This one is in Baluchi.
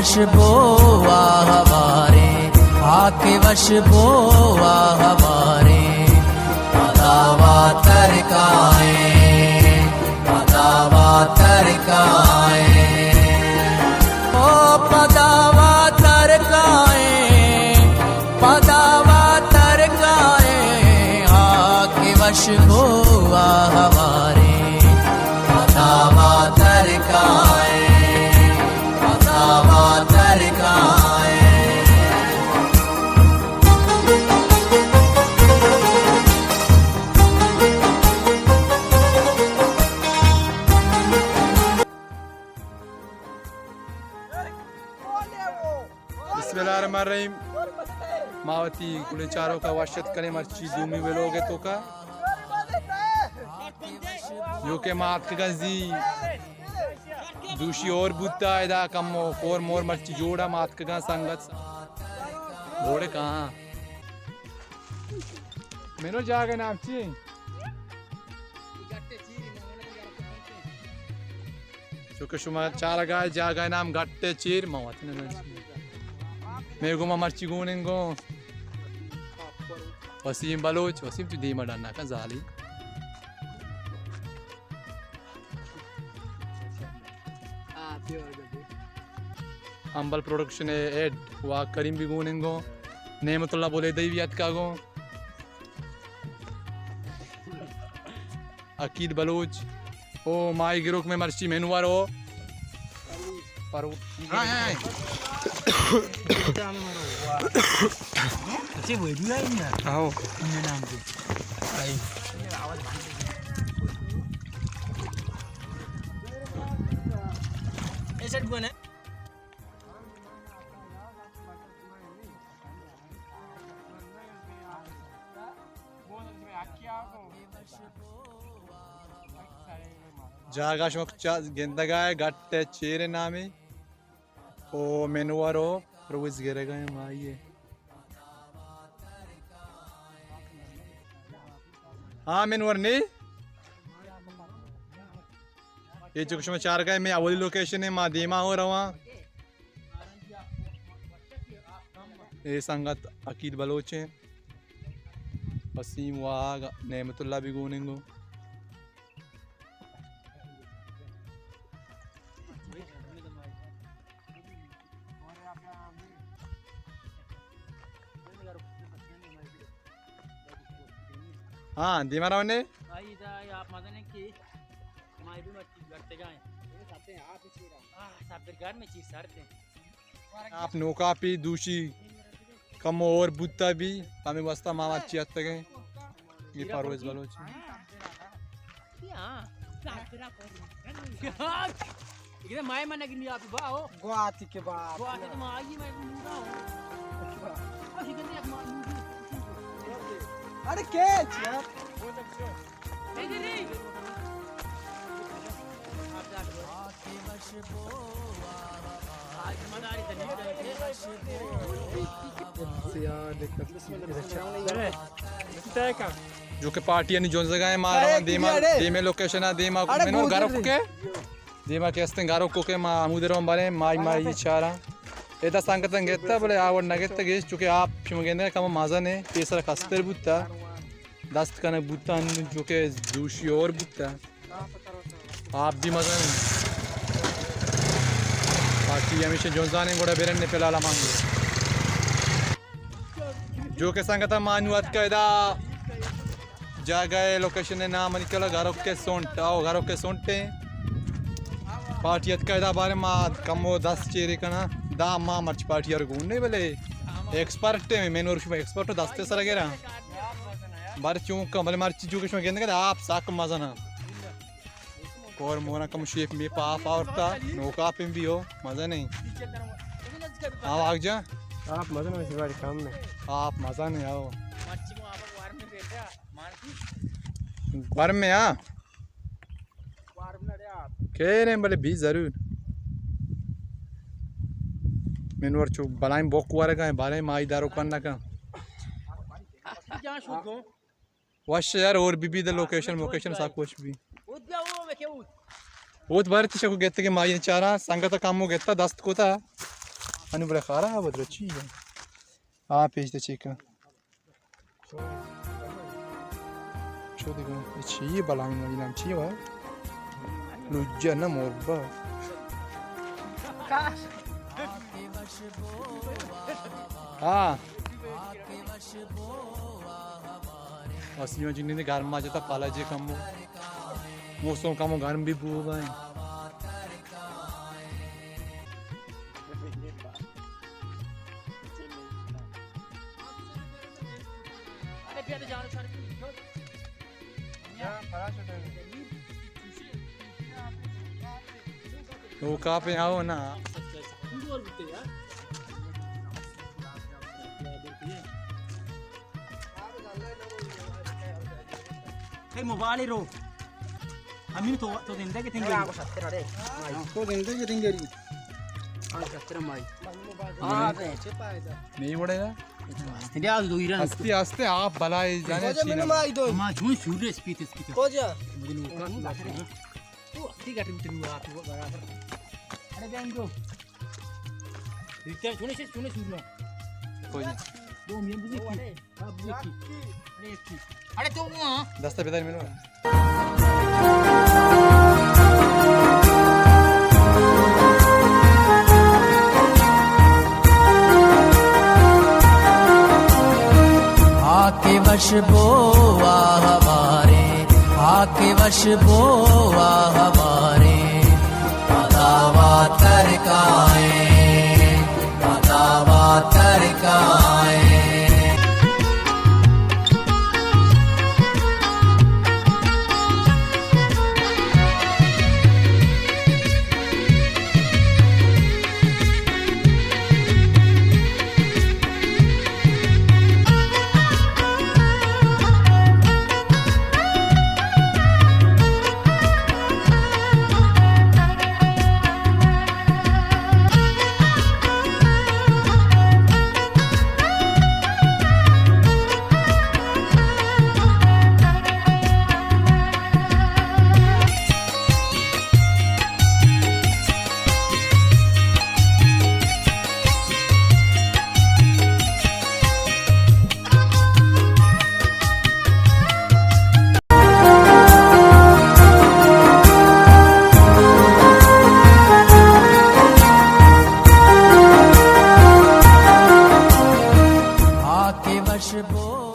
وشبو آ ہواریں، آ کہ وشبو آ ہواریں، پدا واتر کائیں، پدا واتر کائیں، او پدا واتر کائیں، پدا واتر کائیں، آ کہ وشبو آ ہواریں، پدا واتر کائیں۔ بسم اللہ الرحمن الرحیم۔ ما وتی کلیں چاروکاں وش اتک کنیں مرچی دومی ویلوگ ءِ توکا۔ جو کہ ما اتکگاں زی دوشی ہور بوتا، ادا کمو کور مور مرچی جوڑا، ما اتکگاں سنگت بوڑے کہاں۔ منو جاگہ نام چی؟ چونکہ شما چارگا جاگہ نام گٹ چیر، ما وت نہ زانیں۔ مئے گوما مرچی گون انگو وسیم بلوچ، وسیم تو دیما ڈنا کن زالی۔ امبل پروڈکشن ءِ ہیڈ واک کریم بھی گون انگو، نعمت اللہ بولیدئی بھی اتکا گو۔ عقید بلوچ، او ماہی گروک میں مرچی مینوار ہو۔ پرو-، ہاں، ہاں، ہاں۔ اچھے ویڈیو ہے نا؟ آؤ۔ ان نام دے۔ آئی۔ ایسا کون ہے؟ جاگہ شما چا-، گندگا ہے، گٹ ءِ چیر نامی۔ او منور او روز گرگا ہے مائی ہے۔ ہاں منور نی۔ اے چو کہ شما چارگا ہے، مئے اولی لوکیشن ہے، ما دیما ہو رواں۔ اے سنگت عقید بلوچ ہیں، وسیم واگ، نعمت اللہ بھی گون انگو۔ ہاں، دیما رونے۔ آئی دا آپ مزن ہے کہ ہماری بھی مرچی گھٹتے گائیں۔ آہ، سب در گھر میں چیز سرد ہیں۔ آپ نوکاپی دوشی کم اور بوتا بھی، ہمیں واسطہ ما مرچی اتگیں۔ یہ پرویز بلوچ۔ اگہ مائے من اگہ نیا باہو۔ گواتی کے باپ۔ گواتی تو ما آئی میں نورا ہو۔ اسی گندے ایک ما-، اڑے کیچ یار۔ جو کہ پارٹی انی جنزگا ہیں، ما روان دیما، دیمے لوکیشن ءَ دیما، منو گروک کے دیما کہ استیں گروک کے ما ہمود روان باریں، مائی مائی چاراں۔ ادا سنگتاں گتا، بلے آ وڑ نہ گتا گیش، چونکہ آپ شما گندے کم مزن ہے، پیسر کستر بوتا، دست کنگ بوتا، جو کہ دوشی اور بوتا۔ آپ بھی مزن۔ باقی ہمیشہ جنزانیں گوڑا برن نے فی الحال ہمانگو۔ جو کہ سنگتا ما نو اتکا ادا جاگہ ہے، لوکیشن ہے نام نکلا گھرو کے سونٹ، آؤ گھرو کے سونٹ ہیں۔ پارٹی اتکا ادا بارے ما کمو دست چیرے کنا، دا ما مرچ پارٹی ار گون نہیں بلے ایکسپرٹ ہے، مین اور شما ایکسپرٹ دست سر گرا۔ بارے چون کم بلے مرچی جو کہ شما گندگا آپ ساک مزنا۔ کور مورا کم شیپ می پا پا اورتا، نوکا پم بھی ہو، مزہ نہیں۔ ہاں، آگ جا۔ آپ مزہ نہیں، سواری کم میں۔ آپ مزہ نہیں آؤ۔ گرم میں ہاں۔ کہہ رہے ہیں بلے بھی ضرور۔ من ور چو بلائیں بوک ورگا ہیں، بلائیں مائی دارو کن نہ کن۔ وش یار، اور بی بی دے لوکیشن موکیشن ساک وش بی۔ اوت بارے تشکو گتے کہ مائی چارا سنگت کمو گتا دست کوتا۔ انو بلے خارا بدر چی ہے؟ آ پیش دے چیک۔ چو دیگه، اے چی بلائیں، نام چی ہے؟ لوجا نہ مربا۔ ہاں۔ اسیو جنین گرما جتا پالا جے کمو۔ موسم کمو گرم بھی بو گئے۔ تو کافی آؤ نا۔ اے موبائل رو۔ امین تو، تو زندگی تنگری۔ تو زندگی تنگری۔ ہاں، بے۔ نہیں اڑے گا۔ ہستی، ہستی، آپ بلائے جانے۔ کجا چینا۔ من مائی دو۔ ما جون سور اسپیت، اسپیت۔ کجا؟ مدن اوقات۔ تو ہستی گٹی تو آپ برابر۔ ارے بینگو۔ ریچارڈ چونے سے، چونے سور۔ کجا؟ دو مین بزی۔ اڑے تو وہاں۔ دستا بدار میرے۔ آ کہ وش بو آ ہواریں، آ کہ وش بو آ ہواریں، پدا واتر کائیں۔ پدا واتر کائیں۔ آ کہ وش بو۔